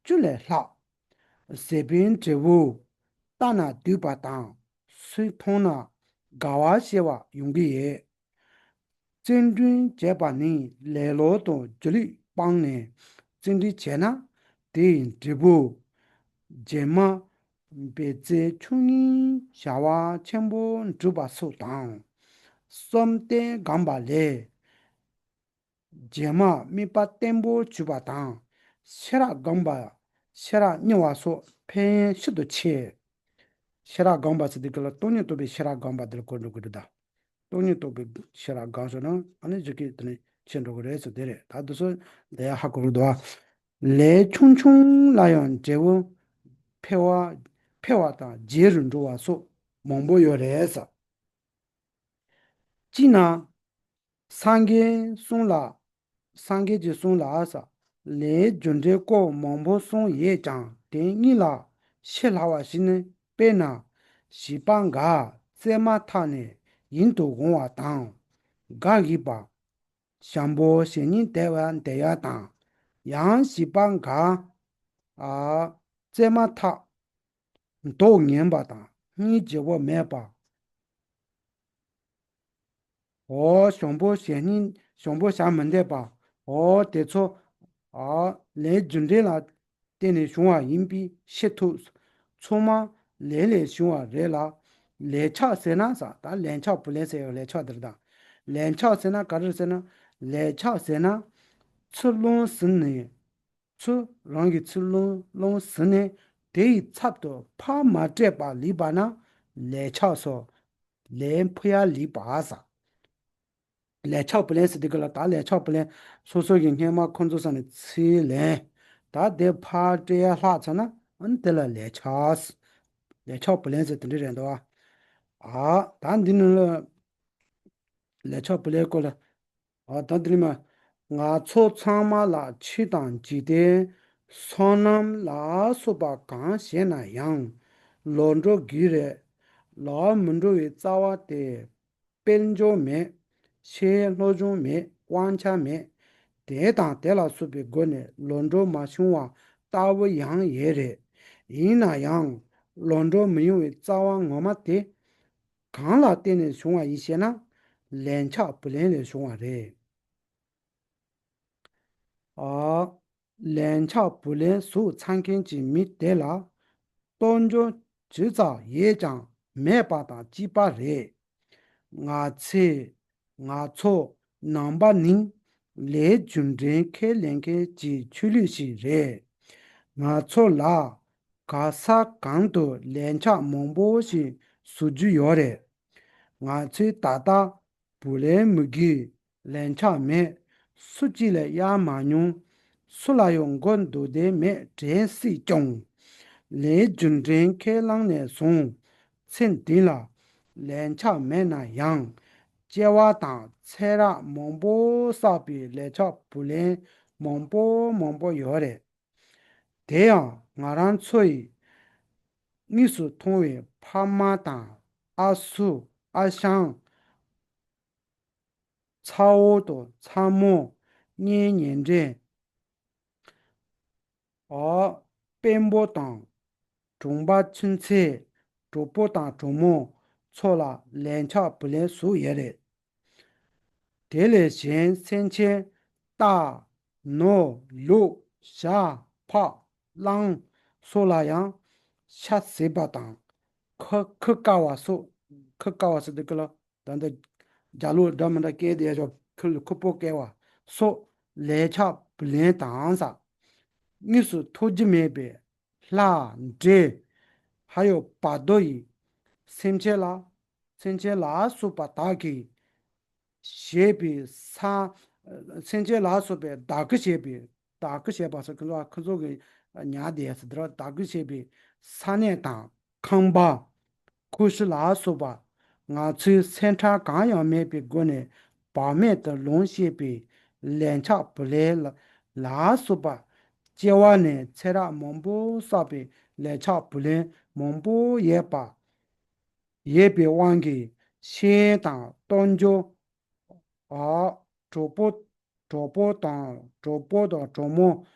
བཅུ་ལས་ལྷག། ཟས་པའི་འབྲས་བུ་བལྟས་ན་སྡུག་པ་དང་། སུས་མཐོང་ན་དགའ་བ་ཞེས་པ་ཡོང་གི་ཡོད། བརྩོན་འགྲུས་བྱས་པ་ནི་ལེ་ལོ་དང་སྒྱིད་ལུག་སྤངས་ནས་བརྩོན་འགྲུས་བྱས་ན། དེའི་འབྲས་བུ། རྗེས་མ་འབད་རྩོལ་ཆུང་ངུའི་བྱ་བ་ཆེན་པོ་འགྲུབ་པ་སོགས་དང་། བསམ་གཏན་སྒོམ་པ་ལས། རྗེས་མ་དམིགས་པ་བརྟན་པོ་གྱུར་པ་དང་། ཤེས་རབ་སྒོམ་པ། ཤེས་རབ་རྙེད་པ་སོགས་ཕན་ཡོན་ཤིན་ཏུ་ཆེ། ཤེས་རབ་སྒོམ་པ་ཟེར་དུས་ག་ལ་སྟོང་ཉིད་རྟོགས་པའི་ཤེས་རབ་སྒོམ་པ་དེ་ལ་གོ་འགྲོ་གི་རེད་ད། སྟོང་ཉིད་རྟོགས་པའི་ཤེས་རབ་སྒོམ་སོང་ན། ཨ་ནི་གཞི་གི་དེ་ནི་ཆེ་འགྲོ་གི་རེད་ཟེར་དེ་རེད། ད་དེ་ཚོ་འདིར་ཧ་གོ་གི་འདུག་ཨ། ལས་ཆུང་ཆུང་ལ་ཡང་འབྲས་བུ་འཕེལ་བ། འཕེལ་བ་དང་རྗེས་སུ་འགྲོ་བ་སོགས་མང་པོ་ཡོད་རེད་ཟེར། སྤྱིར་ན། སངས་རྒྱས་གསུང་ལ། སངས་རྒྱས་ཀྱི་གསུང་ལ་ཟེར། ལས་རྒྱུ་འབྲས་སྐོར་མང་པོ་གསུངས་ཡོད་ཀྱང་། དེ་གཉིས་ལ་ཤེས་སླ་བ་ཞིག་ནི། དཔེར་ན། བྱིས་པ་འགས་བཙས་མ་ཐག་ནས་ཡུན་དུ་འོང་བ་དང་། འགའ་ཞིག་པ། ཞང་པོ་ཞལ་གཉིས་བསྡད་པ་བསྡད་ཡ་དང་། ཡང་བྱིས་པ་འགས། ཨ། བཙས་མ་ཐག་མདོག་ངན་པ་དང་སྙིང་རྗེ་བོ་མེད་པ། འོ་ཞང་པོ་ཞལ་གཉིས། ཞང་པོ་ཞལ་མི་བདེ་བ། འོ་དེ་ཚོ། ཨ། ལས་རྒྱུ་འབྲས་ལ་བརྟེན་ནས་བྱུང་བ་ཡིན་པས་ཤེས་ཐུབ། ཚང་མ་ལས་ལས་བྱུང་བ་རེད་ལ། ལན་ཆགས་ཟེར་ན་ཟེར། ད་ལན་ཆགས་བུ་ལོན་ཟེར་ཡག་ལན་ཆགས་དེ་རེད་ད། ལན་ཆགས་ཟེར་ན་ག་རེ་ཟེར་ན། ལན་ཆགས་ཟེར་ན། ཚུར་ལོང་ཟིན་ནས། ཚུར་རང་གི་ཚུར་ལོང་ལོང་ཟིན་ནས། དེ་ཡི་ཚབ་ཏུ་ཕར་མ་སྤྲད་པར་ལུས་པ་ན། ལན་ཆགས་སོ། ལན་ཕུལ་ཡ་ལུས་པ་ཟེར། ལན་ཆགས་བུ་ལོན་ཟེར་དུས་སྐབས་ལ། ད་ལན་ཆགས་བུ་ལོན་སོ་སོ་གི་སྔོན་མ་ཁོ་ཚོ་ས་ནས་ཚུར་ལེན། ད་དེ་ཕར་སྤྲད་ཡ་ལྷག་ཚར་ན། ཨ་ནི་དེ་ལ་ལན་ཆགས། ལན་ཆགས་བུ་ལོན་ཟེར་དེ་འདྲ་རེད་འདུག་ཨ། ཨ། ད་འདི་ནི་ལ་ལན་ཆགས་བུ་ལོན་སྐོར་ལ། ཨ། ད་འདི་ནི་མ། ང་ཚོ་ཚང་མ་ལ་ཆོས་དང་འཇིག་རྟེན། བསོད་ནམས་ལ་སོགས་པ་གང་བྱས་ན་ཡང་། ལོག་འགྲོ་རྒྱུ་རེད། ལོག་མི་འགྲོ་བའི་རྩ་བ་དེ། དཔལ་འབྱོར་མེད། ཆེ་བའི་སློབ་སྦྱོང་མེད། དབང་ཆ་མེད། དེ་དང་དེ་ལ་སོགས་པའི་སྒོ་ནས་ལོག་འགྲོ་མ་བྱུང་བ་ལྟ་བུ་ཡང་ཡོད་རེད། ཡིན་ན་ཡང་། ལོག་འགྲོ་མི་ཡོང་བའི་རྩ་བ་ངོ་མ་དེ། གང་ལ་བརྟེན་ནས་བྱུང་བ་ཡིན་ཞེ་ན། ལན་ཆགས་བུ་ལོན་ལས་བྱུང་བ་རེད། ཨ། ལན་ཆགས་བུ་ལོན་ཟུར་འཚོ་མཁན་གྱི་མི་དེ་ལ་གཏོར་འབྱོར་ཇི་ཙམ་ཡོད་ཀྱང་མེད་པ་དང་གཅིག་པ་རེད། ང་ཚོས། ང་ཚོ་ནང་པ་ནི་ལས་རྒྱུ་འབྲས་ཁས་ལེན་མཁན་གྱི་ཆོས་ལུགས་ཤིག་རེད། ང་ཚོ་ལ་ག་ས་གང་དུ་ལན་ཆགས་མང་པོ་ཞིག་བཟོ་རྒྱུ་ཡོད་རེད། ང་ཚོས་ད་ལྟ་བུ་ལོན་མི་དགོས། ལན་ཆགས་མེད། སུ་གཅིག་ལ་གཡར་མ་མྱོང་། སུ་ལ་ཡང་མགོ་འདོགས་བསྡད་མེད་དྲན་སྲིད་ཀྱང་། ལས་རྒྱུ་འབྲས་ཁས་བླངས་ནས་བཟུང་། ཚེ་འདི་ལ་ལན་ཆགས་མེད་ན་ཡང་། སྐྱེ་བ་དང་ཚེ་རབས་མང་པོ་བསགས་པའི་ལན་ཆགས་བུ་ལོན་མང་པོ་མང་པོ་ཡོད་རེད། དེ་ཡང་ང་རང་ཚོ་ཡིས་དངོས་སུ་མཐོང་བའི་ཕ་མ་དང་། ཨ་སུ། ཨ་ཞང་། ཚ་བོ་དང་ཚ་མོ། གཉེན་ཉེ་འབྲེལ། ཨ། སྤུན་པོ་དང་། གྲོང་པ་ཆུང་ཚེ། གྲོགས་པོ་དང་གྲོགས་མོ་ཚོ་ལ་ལན་ཆགས་བུ་ལོན་བཟོ་ཡས་རེད། དེ་ལས་གཞན་སེམས་ཅན། རྟ། ནོར། ལུག། བྱ། ཕག། གླང་སོགས་ལ་ཡང་ཤ་ཟོས་པ་དང་། ཁུ་ཁུ་བཀལ་བ་སོགས། ཁུ་བཀལ་བ་ཟེར་དུས་སྐབས་ལ། ད་ལྟ་རྒྱ་ལོ་འདྲ་མི་འདྲ་བཀལ་བསྡད་ཡ་ཆོག་ཁུ་ཁུ་སྤོ་བཀལ་བ་སོགས་ལན་ཆགས་བུ་ལོན་དང་ཟེར། དངོས་སུ་ཐོབ་རྒྱུ་མེད་པའི་ལྷ། འདྲེ། ཧ་ཡང་བར་དོ་ཡི་སེམས་ཅན་ལ། སེམས་ཅན་ལ་སོགས་པ་དག་གིས་བྱས་པའི་ས། སེམས་ཅན་ལ་སོགས་པའི་བདག་གིས་བྱས་པའི། བདག་གིས་བྱས་པ་ཟེར་ཁོ་ཚོ་ཁོ་ཚོ་གི་ཉར་བསྡད་ཡ་ཟེར་དེ་ར། བདག་གིས་བྱས་པའི་ས་གནས་དང་། ཁང་པ། ཁོར་ཡུག་ལ་སོགས་པ། ང་ཚོའི་སེམས་ཁྲལ་གང་ཡང་མེད་པའི་སྒོ་ནས་བག་མེད་དུ་ལོངས་སྤྱད་པའི་ལན་ཆགས་བུ་ལོན་ལ་སོགས་པ། སྐྱེ་བ་ནས་ཚེ་རབས་མང་པོ་བསགས་པའི་ལན་ཆགས་བུ་ལོན་མང་པོ་ཡོད་པ། ཡོད་པའི་དབང་གིས་ཤེས་ཡོན་དང་གཏོང་རྒྱུ། ཨ། གྲོགས་པོ། གྲོགས་པོ་དང་། གྲོགས་པོ་དང་གྲོགས་མོ་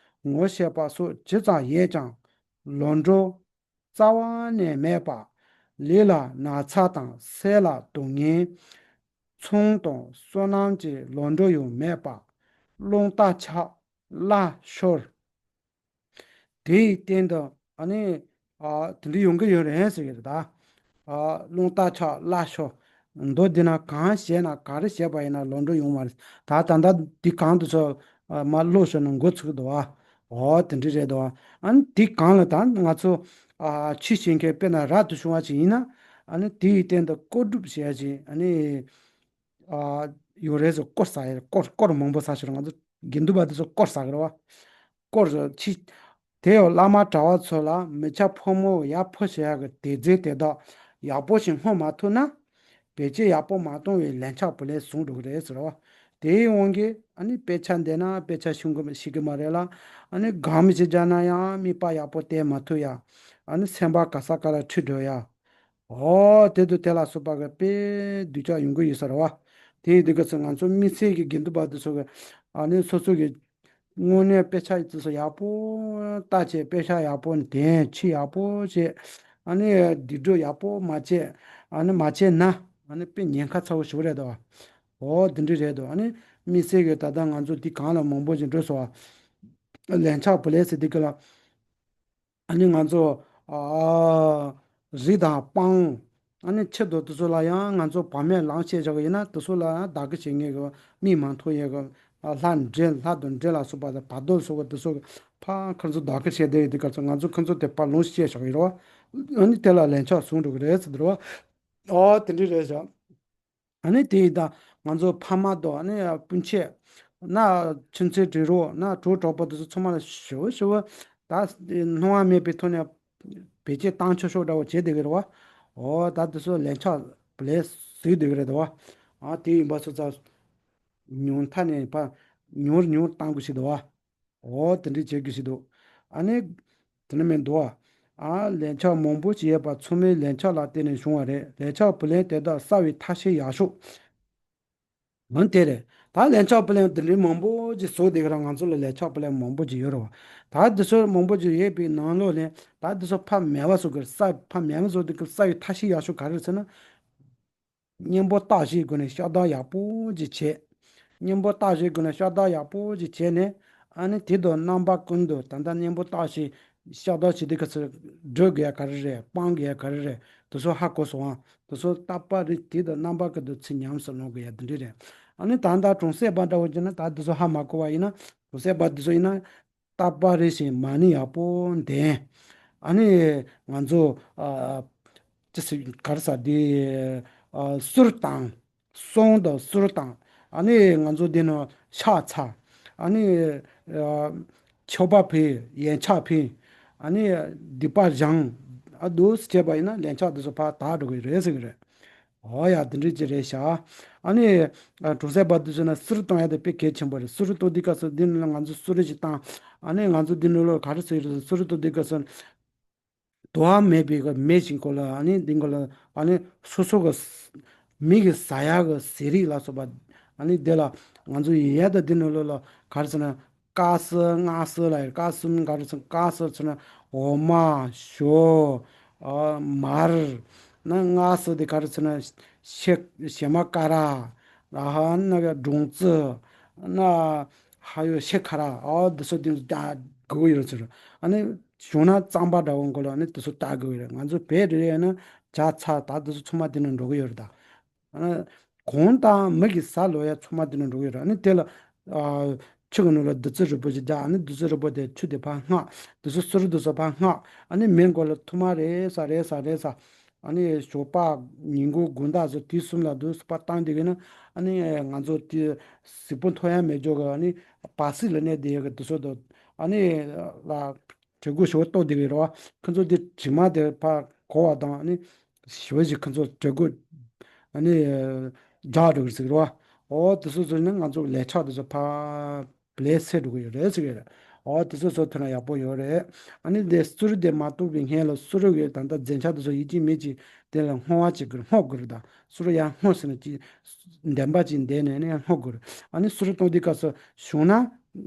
ངོ་ཤེས་པ་སོགས་ཇི་ཙམ་ཡོད་ཀྱང་ལོག་འགྲོ་རྩ་བ་ནས་མེད་པ། ལུས་ལ་ན་ཚ་དང་སེམས་ལ་སྡུག་བསྔལ། ཚོང་དང་བསོད་ནམས་ཀྱི་ལོག་འགྲོ་ཡང་མེད་པ། རླུང་རྟ་ཆག་གླ་ཤོར། དེའི་སྟེང་དུ་ཨ་ནི། ཨ། དེ་འདྲ་ཡོང་གི་ཡོད་རེད་ཟེར་གྱི་རེད་ད། ཨ། རླུང་རྟ་ཆག་གླ་ཤོར། མདོ་འདི་ན་གང་བྱས་ན་ག་རེ་བྱས་པ་ཡིན་ན་ལོག་འགྲོ་ཡོང་བ་རེད། ད་ད་ལྟ་འདི་གང་དུ་ཚོ། ཨ། མ་ལོག་ཤོར་ན་འགོ་ཚུགས་འདུག་བ། འོ་དེ་འདྲ་རེད་འདུག་བ། ཨ་ནི་འདི་གང་ལ་ད་ང་ཚོ། ཨ། ཆོས་བྱེད་མཁན་དཔེར་ན་རབ་ཏུ་བྱུང་བ་ཅིག་ཡིན་ན། ཨ་ནི་དེའི་སྟེང་དུ་བཀོད་སྒྲུབ་བྱས་ཅིག་ཨ་ནི། ཨ། ཡོད་རེད་ཟེར། དཀོར་ཟ་ཡ་རེད། དཀོར་དཀོར་མང་པོ་ཟ་ཤོར། ང་ཚོ་དགེ་འདུན་པ་དེ་ཚོ་དཀོར་ཟ་གི་རེད་བ། དཀོར་ཟ་ཕྱི། དེ་ཡང་བླ་མ་གྲྭ་བ་ཚོ་ལ་མི་སྐྱ་ཕོ་མོ་ཡར་ཕུད་བྱེད་ཡག་གི་དེ་རྫས་དེ་དག་ཡག་པོ་ཞིག་སྔོག་མ་ཐུབ་ན། བེད་སྤྱོད་ཡག་པོ་མ་གཏོང་བའི་ལན་ཆགས་བུ་ལོན་བཟུང་འགྲོ་གི་རེད་ཟེར་བ། དེའི་དབང་གིས་ཨ་ནི་དཔེ་ཆ་འདི་ན་དཔེ་ཆ་ཤེས་གི་ཤེས་གི་མ་རེད་ལ། ཨ་ནི་སྒོམ་ཞིག་རྒྱག་ན་ཡང་དམིགས་པ་ཡག་པོ་བསྟེན་མ་ཐུབ་ཡ། ཨ་ནི་སེམས་པ་ག་ས་ག་ལ་འཁྲུལ་འགྲོ་ཡ། འོ་དེ་དང་དེ་ལ་སོགས་པ་གི་དཔེ་སྡུག་ཅག་ཡོང་གི་ཡོད་ས་རེད་བ། དེ་ཡིན་དུས་སྐབས་སུ་ང་ཚོ་དམིགས་བསལ་གྱི་དགེ་འདུན་པ་དེ་ཚོ་གི་ཨ་ནི་སོ་སོ་གི་དངོས་གནས་དཔེ་ཆ་དེ་ཚོ་ཡག་པོ་ལྟ་བྱས། དཔེ་ཆ་ཡག་པོ་འདོན། ཆོས་ཡག་པོ་བྱས། ཨ་ནི་སྡིག་སྒྲིབ་ཡག་པོ་མ་བྱས། ཨ་ནི་མ་བྱས་ན་ཨ་ནི་དཔེ་ཉེན་ཁ་ཚ་བོ་ཞིག་རེད་དོ། འོ་དེ་འདྲ་རེད་དོ། ཨ་ནི་དམིགས་བསལ་གྱི་ད་ལྟ་ང་ཚོ་འདི་གང་ལ་མང་པོ་ཞིག་འགྲོ་སོང་བ། ལན་ཆགས་བུ་ལོན་ཟེར་དུས་སྐབས་ལ། ཨ་ནི་ང་ཚོ། ཨ། རི་དང་སྤང་། ཨ་ནི་ཆུ་དང་དེ་ཚོ་ལ་ཡང་ང་ཚོ་བག་མེད་ལོངས་སྤྱད་བཞག་གི་ཡིན་ན། དེ་ཚོ་ལ་ཡང་བདག་གི་བྱེད་ངེས་ཀྱི། མིག་མ་མཐོང་ཡས་ཀྱི། ལྷ་འདྲེ་ལྷ་དང་འདྲེ་ལ་སོགས་པ་དང་བར་དོ་སོགས་པ་དེ་ཚོ་ཕར་ཁོ་ཚོ་བདག་གིར་བྱས་བསྡད་ཡོད་དུས་སྐབས་སུ་ང་ཚོ་ཁོ་ཚོ་དེ་ཕར་ལོངས་སུ་སྤྱད་བཞག་ཡོད་རེད་བ། ཨ་ནི་དེ་ལ་ལན་ཆགས་བྱུང་འགྲོ་གི་རེད་ཟེར་དུས་རེད་བ། ཨོ་དེ་འདྲ་རེད་བཞག་ཨ་ནི་དེ་ཡིན་ད་ང་ཚོ་ཕ་མ་དང་ཨ་ནི་སྤུན་མཆེད་ན་ཆུང་ཚེ་དྲིན་རོགས་ན་གྲོགས་གྲོགས་པོ་དེ་ཚོ་ཚང་མ་ལ་ཞུ་ཞུ་ད་སྣང་བ་མེད་པའི་ཐོག་ནས་བེད་སྤྱད་བཏང་ཆོག་ཆོག་འདྲ་བོ་བྱེད་བསྡད་ཀྱི་རེད་བ། ཨོ་ད་དེ་ཚོ་ལན་ཆགས་ལས་བཟོས་བསྡད་ཀྱི་རེད་དོ། ཨ་དེ་ཡིན་པ་སོ་ཙང་ཉུང་མཐའ་ནས་ཕ་ཉུང་རུ་ཉུང་རུ་བཏང་དགོས་ཞེས་དོ། ཨོ་དེ་འདྲ་བྱེད་དགོས་ཞེས་འདུག་ཨ་ནི་དེ་ནི་མིན་འདུག་ཨ་ལན་ཆགས་མང་པོ་ཞིག་ཡོད་པ་ཚང་མའི་ལན་ཆགས་ལ་བརྟེན་ནས་བྱུང་བ་རེད། ལན་ཆགས་བུ་ལོན་དེ་དག་བསལ་བའི་ཐབས་ཤེས་ཡག་ཤོས། འོན་ཏེ་རེད། ད་ལན་ཆགས་བུ་ལོན་འདི་འདྲའི་མང་པོ་ཅིག་བཟོ་བསྡད་ཀྱི་ར་ང་ཚོ་ལ་ལན་ཆགས་བུ་ལོན་མང་པོ་ཅིག་ཡོད་རེད་བ། ད་འདི་ཚོ་མང་པོ་ཅིག་ཡོད་པའི་ནང་ལོགས་ནས་ད་འདི་ཚོ་ཕ་མེད་པ་བཟོ་དགོས་ས་ཕ་མེད་པ་བཟོ་དུས་ཀྱི་ས་ཡི་ཐབས་ཤེས་ཡག་ཤོས་ག་རེ་རེད་ཟེར་ན། གཉེན་པོ་བརྟག་དཔྱད་སྒོ་ནས་ཤ་སྟག་ཡག་པོ་ཅིག་བྱས། གཉེན་པོ་བརྟག་དཔྱད་སྒོ་ནས་ཤ་སྟག་ཡག་པོ་ཅིག་བྱས་ནས་ཨ་ནི་དེ་དང་རྣམ་པ་ཀུན་ཏུ་ད་ལྟ་གཉེན་པོ་བརྟག་དཔྱད་ཤ་སྟག་བྱེད་དུས་ཀྱི་ཚུར་སྒྲུབ་དགོས་ཡ་ག་རེ་རེད་སྤང་དགོས་ཡ་ག་རེ་རེད་དེ་ཚོ་ཧ་གོ་སོང་ཨ། དེ་ཚོ་རྟག་པར་རེ་དེ་དང་རྣམ་པ་ཀུན་ཏུ་ཚུར་ཉམས་སུ་ལེན་དགོས་ཡ་དེ་འདྲ་རེད། ཨ་ནི་ད་ལྟ་གྲོང་གསེབ་པ་འདྲ་བོ་བྱས་ན་ད་དེ་ཚོ་ཧ་མ་གོ་བ་ཡིན་ན་གྲོང་གསེབ་པ་དེ་ཚོ་ཡིན་ན་རྟག་པར་རེ་བཞིན་མ་ཎི་ཡག་པོ་འདོན། ཨ་ནི་ང་ཚོ་ཨ་ཅི་ཟེར་ག་རེ་ཟེར་དེ་ཨ་གསུར་བཏང་། གསུར་དང་གསུར་བཏང་། ཨ་ནི་ང་ཚོ་འདི་ནང་ཕྱག་འཚལ། ཨ་ནི་ཨ་མཆོད་པ་ཕུལ་ཡན་ཆད་ཕུལ། ཨ་ནི་སྡིག་པ་སྦྱང་། ཨ་འདུག་སེ་བྱས་པ་ཡིན་ན་ལན་ཆགས་འདི་ཚོ་ཕར་དག་འགྲོ་གི་རེད་ཟེར་གི་རེད། ཨོ་ཡ་དེ་འདྲ་ཅིག་རེད་ཤག་ཨ་ནི་ཨ་གྲོང་གསེབ་པ་དེ་ཚོ་ན་གསུར་གཏོང་ཡ་དེ་དཔེ་གལ་ཆེན་པོ་རེད། གསུར་གཏོང་དུས་སྐབས་སུ་འདི་ནང་ལ་ང་ཚོ་གསུར་ཞིག་བཏང་། ཨ་ནི་ང་ཚོ་འདི་ནང་ལོགས་ག་རེ་ཟེར་རེད་གསུར་གཏོང་དུས་སྐབས་སུ་དུ་བ་མེད་པའི་གི་མེ་ཞིག་གོ་ལ་ཨ་ནི་འདི་གོ་ལ་ཨ་ནི་སོ་སོ་གི་མི་གི་ཟ་ཡ་གི་ཟས་རིགས་ལ་སོགས་པ་ཨ་ནི་དེ་ལ་ང་ཚོ་ཡིན་ཡ་ད་འདི་ནང་ལོགས་ལ་ག་རེ་ཟེར་ན། དཀར་གསུམ་མངར་གསུམ་ལ་ཡོད། དཀར་གསུམ་ག་རེ་ཟེར་དཀར་གསུམ་ཟེར་ན་འོ་མ་ཞོ། ཨ་མར། ན་མངར་གསུམ་དེ་ག་རེ་ཟེར་ན་ཤེ་ཤེ་མ་ཀ་ར། ཨ་ཧ་ན་ག་སྦྲང་རྩི། ན་ཧ་ཡོ་ཤེ་ཁ་ར། ཨ་འདི་ཚོ་དེ་ཚོ་ད་དགོས་ཡོད་ཟེར། ཨ་ནི་བྱུང་ན་རྩམ་པ་འདྲ་བོ་མགོ་ལ་ཨ་ནི་དེ་ཚོ་ད་དགོས་ཡོད་རེད། ང་ཚོ་བོད་རེད་ཡོད་ན་ཇ་ཚ་ད་དེ་ཚོ་ཚང་མ་དེ་ནང་འགྲོ་གི་ཡོད་རེད་ད། ཨ་གོང་དང་མི་གི་ཟ་ལོ་ཡ་ཚང་མ་དེ་ནང་འགྲོ་གི་ཡོད་རེད། ཨ་ནི་དེ་ལ་ཨ་ཆུ་གི་ནང་ལ་བདུད་རྩི་རིལ་བུ་ཞིག་རྒྱག་ཨ་ནི་བདུད་རྩི་རིལ་བུ་དེ་ཆུ་དེ་ཕར་མངགས། བདུད་རྩི་གསུར་དུ་ཟ་ཕར་མངགས། ཨ་ནི་མི་མགོ་ལ་ཐུར་མ་རེ་ཟ་རེ་ཟ་རེ་ཟ། ཨ་ནི་ཞོགས་པ་ཉིན་གུང་དགོང་དག་ཚོ་དུས་གསུམ་ལ་དུས་སུ་ཕར་བཏང་བསྡད་ཀྱི་ན་ཨ་ནི་ང་ཚོ་དེ་གཟུགས་པོ་མཐོ་ཡ་མེད་འཇོག་གི་ཨ་ནི་བར་སྲིད་ལ་གནས་བསྡད་ཡོད་གི་དུས་ཚོད་དུ་ཨ་ནི་ལ། གྲོད་ཁོག་ཞེ་པོ་ལྟོགས་བསྡད་པའི་རེད་བ། ཁོ་ཚོ་དེ་དྲི་མ་དེ་ཕར་གོ་བ་དང་ཨ་ནི་ཞེ་པོ་ཞིག་ཁོ་ཚོ་གྲོད་ཁོག་ཨ་ནི་རྒྱགས་འགྲོ་གི་ཟེར་རེད་བ། ཨོ་དེ་ཚོ་ཚོ་ནི་ང་ཚོ་ལས་ཆགས་དེ་ཚོ་ཕར་ལས་སེལ་འགྲོ་གི་ཡོད་རེད་ཟེར་གི་རེད། ཨོ་དེ་ཚོ་ཚོ་ཐོན་ན་ཡག་པོ་ཡོད་རེད། ཨ་ནི་དེ་གསུར་དེ་མ་གཏོགས་པའི་སྔོན་ལ་གསུར་གི་ད་ལྟ་རྫས་ཆས་དེ་ཚོ་ཡིད་ཀྱི་མིད་ཀྱི་དེ་ལ་བསྔོ་བ་བྱེད་དགོས་བསྔོ་དགོས་རེད་ད། གསུར་ཡང་བསྔོ་ཟེར་ན་ཅི། འདོན་པ་ཅིག་འདོན་ནས་ནས་བསྔོ་དགོས་རེད། ཨ་ནི་གསུར་གཏོང་དུས་སྐབས་སུ་བྱུང་ན་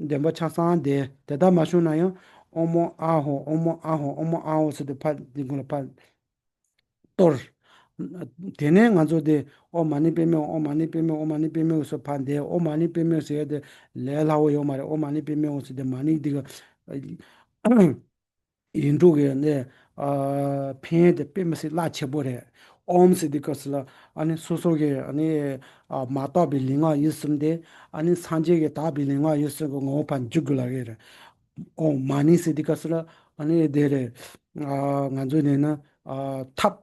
འདོན་པ་ཆ་ཚང་བསྡད་དེ་ལྟར་མ་བྱུང་ན་ཡང་ཨོ་མོ་ཨ་ཧོ་ཨོ་མོ་ཨ་ཧོ་ཨོ་མོ་ཨ་ཧོ་ཟེར་ཏེ་ཕར་འདི་གུང་ལ་ཕར་གཏོར། དེ་ནས་ང་ཚོ་དེ་ཨོཾ་མ་ཎི་པདྨེ་ཧཱུྃ་ཨོཾ་མ་ཎི་པདྨེ་ཧཱུྃ་ཨོཾ་མ་ཎི་པདྨེ་ཧཱུྃ་ཟེར་ཕར་འདི་ཨོཾ་མ་ཎི་པདྨེ་ཧཱུྃ་ཟེར་དེ་ལས་སླ་བོ་ཡོད་མ་རེད། ཨོཾ་མ་ཎི་པདྨེ་ཧཱུྃ་ཟེར་དེ་མ་ཎི་འདི་ག་ཡིག་འབྲུ་གི་ནི་ཨ་ཕན་ཡོན་དེ་དཔེ་མི་སྲིད་རླབས་ཆེན་པོ་རེད། ཨོཾ་ཟེར་དུས་སྐབས་སུ་ལ་ཨ་ནི་སོ་སོ་གི་ཨ་ནི་ཨ་མ་དག་པའི་ལུས་ངག་ཡིད་གསུམ་དེ་ཨ་ནི་སངས་རྒྱས་ཀྱི་དག་པའི་ལུས་ངག་ཡིད་གསུམ་གྱི་ངོ་བོ་ཕར་འཇུག་དགོས་ལབ་ཀྱི་རེད། ཨོཾ་མ་ཎི་ཟེར་དུས་སྐབས་སུ་ལ་ཨ་ནི་དེ་རེད། ཨ་ང་ཚོ་ནས་ན་ཨ་ཐབས་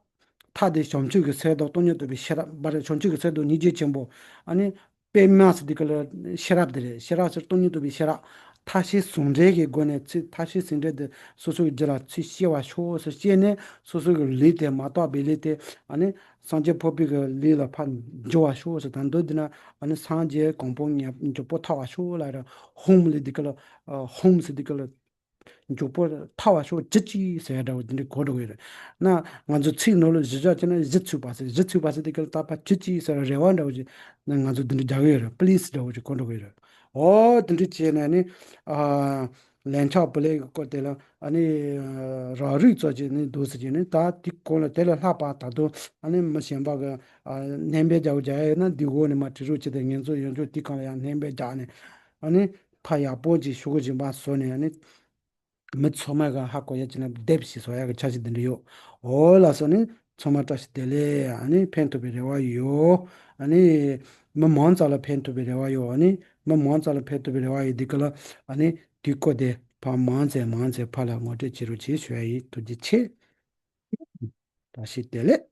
ཐབས་དེ་བྱང་ཆུབ་ཀྱི་སེམས་དང་སྟོང་ཉིད་རྟོགས་པའི་ཤེས་རབ་པ་རེད། བྱང་ཆུབ་ཀྱི་སེམས་དང་སྙིང་རྗེ་ཆེན་པོ་ཨ་ནི། པདྨ་ཟེར་དུས་སྐབས་ལ་ཤེས་རབ་དེ་རེད། ཤེས་རབ་ཟེར་སྟོང་ཉིད་རྟོགས་པའི་ཤེས་རབ། ཐབས་ཤེས་ཟུང་འབྲེལ་གྱི་སྒོ་ནས་ཚུར་ཐབས་ཤེས་ཟུང་འབྲེལ་དེ་སོ་སོ་གི་རྒྱུད་ལ་ཚུར་སྐྱེ་བར་ཤོག་ཟེར་སྐྱེས་ནས་སོ་སོ་གི་ལུས་དེ་མ་དག་པའི་ལུས་དེ་ཨ་ནི་སངས་རྒྱས་འཕགས་པའི་གི་ལུས་ལ་ཕར་འགྱུར་བར་ཤོག་ཟེར། ད་མདོར་བསྡུས་ན་ཨ་ནི་སངས་རྒྱས་གོ་འཕང་མྱ་མགྱོགས་པོ་ཐོབ་པར་ཤོག་ལབ་རེད། ཧཱུྃ་ལབ་དུས་སྐབས་ལ་ཧཱུྃ་ཟེར་དུས་སྐབས་ལ། མགྱོགས་པོ་ཐར་བར་ཤོག་ཇི་ཅི་ཟེར་ཡ་འདྲ་བོ་འདི་འདྲའི་གོ་འགྲོ་གི་ཡོད་རེད། ན་ང་ཚོ་ཚིག་ནང་ལ་གཞི་བཞག་བྱས་ན་གཞི་ཚུགས་པ་ཟེར། གཞི་ཚུགས་པ་ཟེར་དེ་ག་ལ་ད་ཕར་ཇི་ཅི་ཟེར་རེ་བ་འདྲ་བོ་ཅིག་ན་ང་ཚོ་འདི་འདྲ་རྒྱག་གི་ཡོད་རེད། པི་ལི་སི་འདྲ་བོ་ཅིག་གོ་འགྲོ་གི་ཡོད་རེད། ཨོ་འདི་འདྲ་བྱས་ནས་ནི་ཨ་ལན་ཆགས་བུ་ལོན་གྱི་སྐོར་དེ་ལ་ཨ་ནི་རང་རིག་ཙམ་ཅིག་ནི་འདུག་ཟེར་གྱི་ནི་ད་དེ་གོང་ལ་དེ་ལས་ལྷག་པ་ད་དུང་ཨ་ནི་མི་གཞན་པ་གི་ཨ་སྣོན་པ་རྒྱག་རྒྱག་ཡ་ཡོད་ན་འདི་འོག་ནས་མར་བྲིས་རོགས་བྱེད་དེ་ངེད་ཚོ་ཡོང་ཆོག་དེ་གང་ལ་ཡང་སྣོན་པ་རྒྱག་ནས་ཨ་ནི་ཕར་ཡག་པོ་ཅིག་ཞུ་གི་བཞིན་པ་བཟོ་ནས་ཨ་ནི། མི་ཚང་མས་གང་ཧ་གོ་ཡ་ཅིག་ན་དེབ་ཞིག་བཟོ་ཡ་གི་འཆར་གཞི་འདི་འདྲ་ཡོད། འོ་ལགས་སོ་ནི་ཚང་མ་བཀྲ་ཤིས་བདེ་ལེགས། ཨ་ནི་ཕན་ཐོགས་པའི་རེ་བ་ཡོད། ཨ་ནི་མི་མང་ཙམ་ལ་ཕན་ཐོགས་པའི་རེ་བ་ཡོད། ཨ་ནི་ མི་མང་ཙམ་ལ་ཕན་ཐོགས་པའི་རེ་བ་ཡོད། འདི་ག་ལ་ཨ་ནི་དུས་འཁོར་དེ་ཕར་མང་ཙམ་མང་ཙམ་ཕར་ལ་ངོ་སྤྲོད་བྱེད་རོགས་བྱེད་ཞུ་ཡ་ཡིན། ཐུགས་རྗེ་ཆེ། བཀྲ་ཤིས་བདེ་ལེགས།